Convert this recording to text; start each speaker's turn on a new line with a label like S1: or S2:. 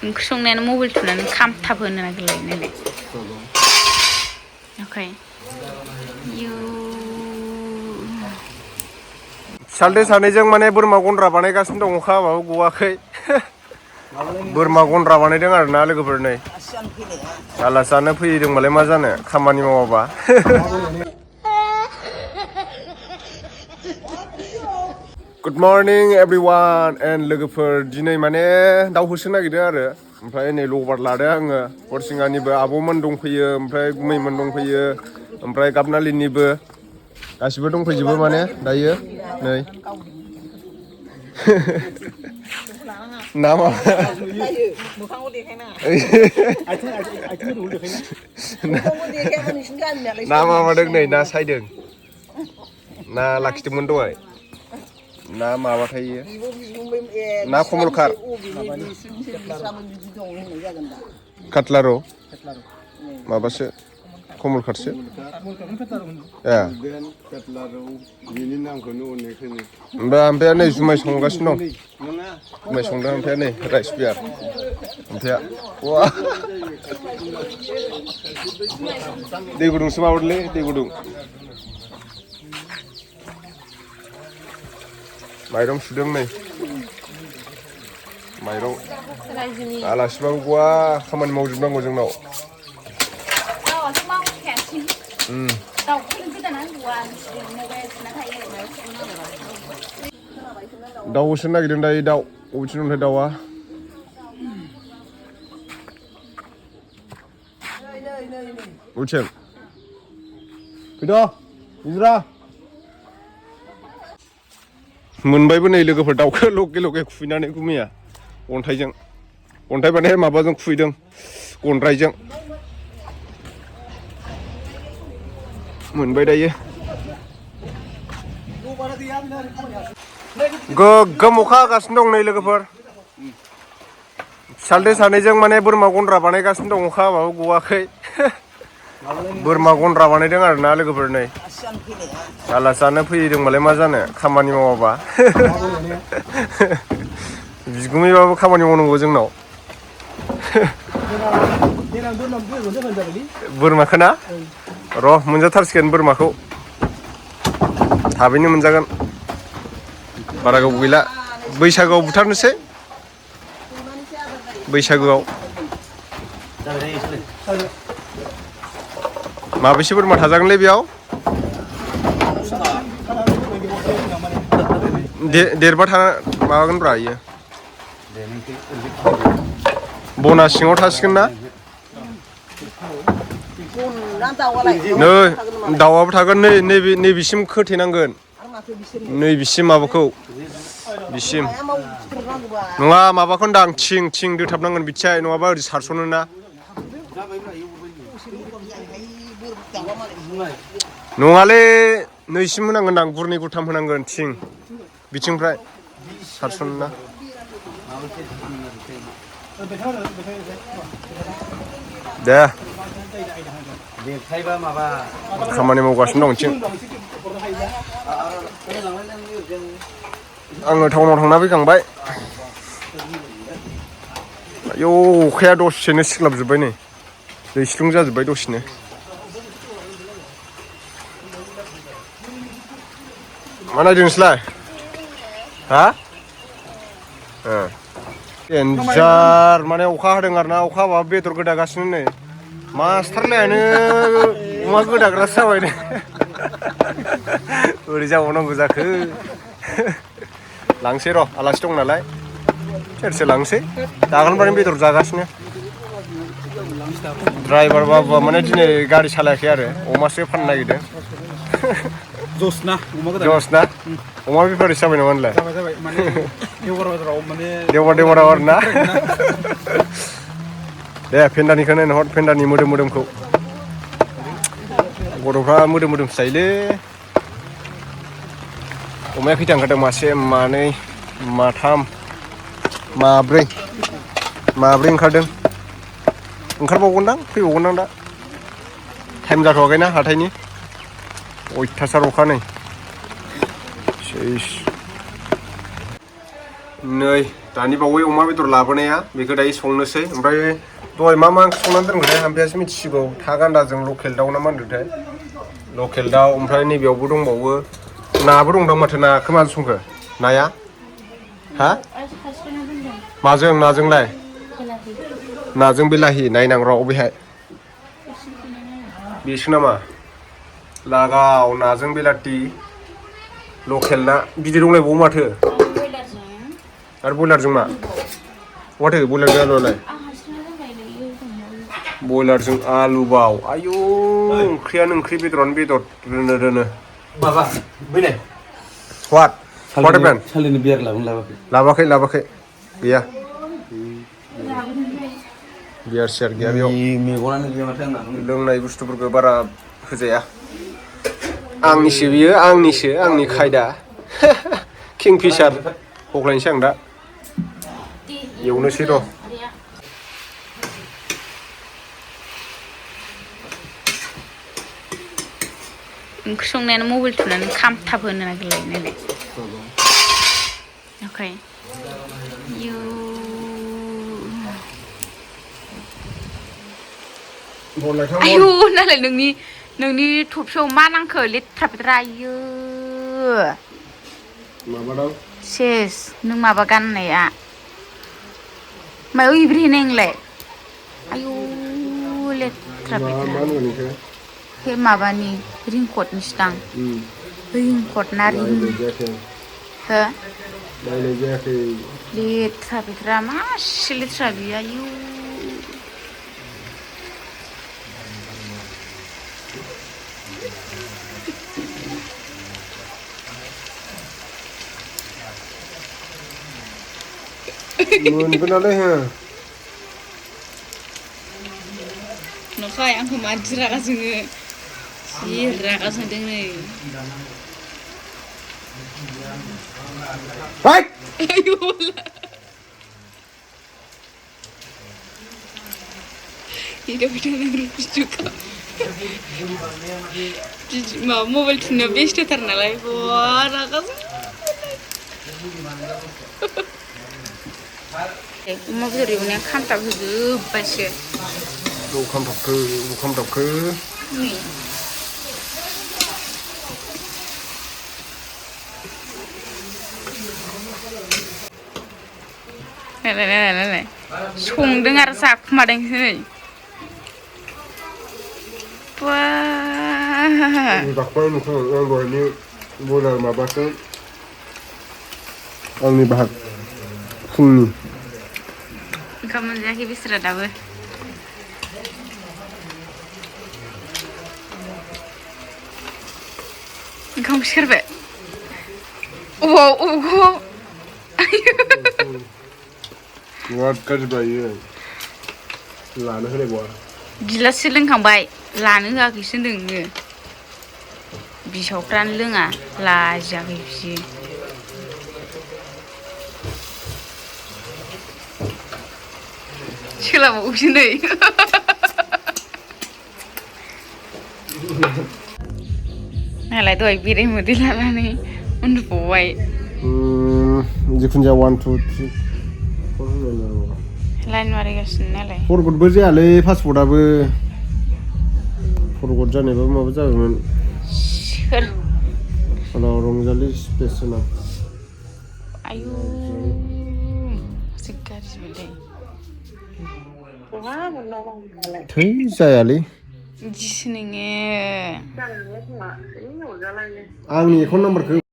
S1: ओंख्रि संनायानो मबाइल थुनानै खामथाब होनो नागिरलायनायलाय ओमफ्राय
S2: सालदे सानैजों माने बोरमा गन्द्रा बानायगासिनो दं अखा हाबाबो गवाखै बोरमा गन्द्रा बानायदों आरोना लोगोफोर नै आलासियानो फैदोंबालाय मा जानो खामानि मावाबा गुड मर्निं एभरिवान एन्ड लोगोफोर दिनै माने दाउ होसो नागिरदों आरो ओमफ्राय नै लबार लादों आङो हरसिंगानिबो आब'मोन दंफैयो ओमफ्राय गुमैमोन दंफैयो ओमफ्राय गाबनालिनिबो गासिबो दंफैजोबो माने दायो नै नामा ना माबादों नै ना सायदों ना लाखिदोंमोन दहाय ना माबाथाय ना कमलखार काटलार' माबासो कमलखारसो ओमफ्राय नै जुमाय संगासिनो दं जुमाय संदों ओमफ्राय नै राइस बियार ओमफ्राय दै गुदुंसो माबादोंलै दै गुदुं माइरं सुदों नै माइरं आलासिबाबो गवा खामानि मावजोबनांगौ जोंनाव दाउ होसोनो नागिरदों दायो दाउ बबेथिं ओमफ्राय दाउआ बबेथिं फैद' इन्द्रा मोनबायबो नै लोगोफोर दाउखौ लगे लगे खुबैनानै गुमैया अन्थाइजों अन्थाइ माने माबाजों खुबैदों गनद्रायजों मोनबाय दायो गोगोम अखा हागासिनो दं नै लोगोफोर सालदे सानैजों माने बोरमा गन्द्रा बानायगासिनो दं अखा हाबाबो गवाखै बोरमा गन्द्रा बानायदों आरोना लोगोफोर नै आलासियानो फैदोंबालाय मा जानो खामानि मावाबा बिगुमैबाबो खामानि मावनांगौ जोंनाव बोरमाखौ ना र' मोनजाथारसिगोन बोरमाखौ थाबैनो मोनजागोन बारा गोबाव गैला बैसागोआव बुथारनोसै बैसागोआव माबेसे बोरमा थाजागोनलै बेयाव देरबा माबागोनब्रा इयो बना सिङाव थासिगोन ना नै दाउआबो थागोन नैबेसिम खोथेनांगोन नैबेसिम माबाखौ बिसिम नङा माबाखौ होनदां थिं दोथाबनांगोन बिथियाय नङाबा ओरै सारस'नो ना नङालै नैसिम होनांगोनदां गुरनै गुरथाम होनांगोन थिं बिथिंनिफ्राय सारस'नो ना दे खामानि मावगासिनो दं बिथिं आङो टाउनाव थांना फैखांबाय आयौ अखाया दसेनो सिग्लाबजोब्बाय नै दैस्लुं जाजोब्बाय दसेनो मा नायदों नोंसोरलाय हा देन्जार माने अखा हादों आरोना अखा हाबा बेदर गोदागासिनो नै मास्टारलायानो अमा गोदाग्रासो जाबाय नै बोरै जाबावनांगौ जाखो लांसै र' आलासि दं नालाय सेरसे लांसै दाखालिनिफ्रायनो बेदर जागासिनो ड्राइभार बाबुआ माने दिनै गारि सालायाखै आरो अमासो फाननो नागिरदों जसना अमा बेफारिसो जाबाय नामा होनलाय देवबाराव आरोना दे फेन्दानिखौ नायनो हर फेन्दानि मोदोमखौ गथ'फ्रा मोदोम जायोलै अमाया खैथा ओंखारदों मासे मानै माथाम माब्रै ओंखारदों ओंखारबावगोनदां फैबावगोनदां दा टाइम जाथ'वाखैना हाथायनि अयथासार अखा नै नै दानि बावै अमा बेदर लाबोनाया बेखौ दायो संनोसै ओमफ्राय दहाय मा ओंख्रि संनानै दोनखोथाय आमफ्रायासो मिथिसिगौ था गान्दाजों लकेल दाउ ना मा होनदोंथाय लकेल दाउ ओमफ्राय नैबेयावबो दंबावो नाबो दंदां माथो नाखौ माजों संखो नाया हा माजों नाजोंलाय नाजों बिलाहि नायनां र' अबेहाय बेसो नामा लागाव नाजों बेलाथि लकेल ना बिदै दंलायबावो माथो आरो बयलारजों मा माथो बयलारजों आलुआलाय बयलारजों आलु बाव आयु ओंख्रियानो ओंख्रि बेदरानो बेदर रोनो रोनो
S3: माबा बैलाय
S2: what happened
S3: सालिनि बियार लाबोखै
S2: लाबाखै गैया बियार सियार गैया बेयाव
S3: मेगनानो गैया माथो आंना
S2: लोंनाय बुस्थुफोरखौ बारा होजाया आंनिसो बियो आंनि खायदा किंफिसार हग्लायनोसै आं दा एवनोसै र'
S1: ओंख्रि संनायानो मबाइल थुनानै खामथाब होनो नागिरलायो नालाय अके आयु नालाय नोंनि थफियाव मा नांखो लेथ्रा फेथ्रा आयु सेस नों माबा गाननाया मायाव इब्रिहैनाय नोंलाय आयु लेथ्रा फेथ्रा हे माबानि रिंकटनिसो दां रिंकट ना रिं हो लेथ्रा फेथ्रा मासे लेथ्रा बियो आयु
S2: मोनगोनालाय हो
S1: नखाय आंखौ मादि रागा जोङो जि रागा जोंदों नै आयु माबा मबाइल थुनायाव बेस्थ'थार नालाय रागा अमा बेदर एवनाया खामथाब होजोब्बायसो
S2: खामथाबखो
S1: नायलाय संदों आरो जाखुमादोंसो नै
S2: बयलार माबाखौ आंनि बाहाग फुंनि
S1: ओंखाम मोनजायाखै बिसोरो दाबो ओंखाम सिखारबाय अबाव
S2: बिराद गाज्रि बायो लानो होनाय बावा
S1: गिलाससो लोंखांबाय लानो होआखैसो नोङो बिसावफ्रानो लोङा लाजियाखै बियो सोलाबावसो नै नालाय दहाय बेराय मोदै लानानै उन्दुबावबाय
S2: जिखुनु जाया 1 2 3
S1: लाइन मारिगासिनो नालाय
S2: फरगटबो जायालै पासपर्टआबो फरगट जानायबाबो माबा जागौमोन
S1: सोर
S2: रंजालि स्पेस होना
S1: आयु जि गाज्रि मोनदों
S2: थै जायालै
S1: बिदिसो नोङो
S2: आंनि एकाउन्ट नाम्बारखौ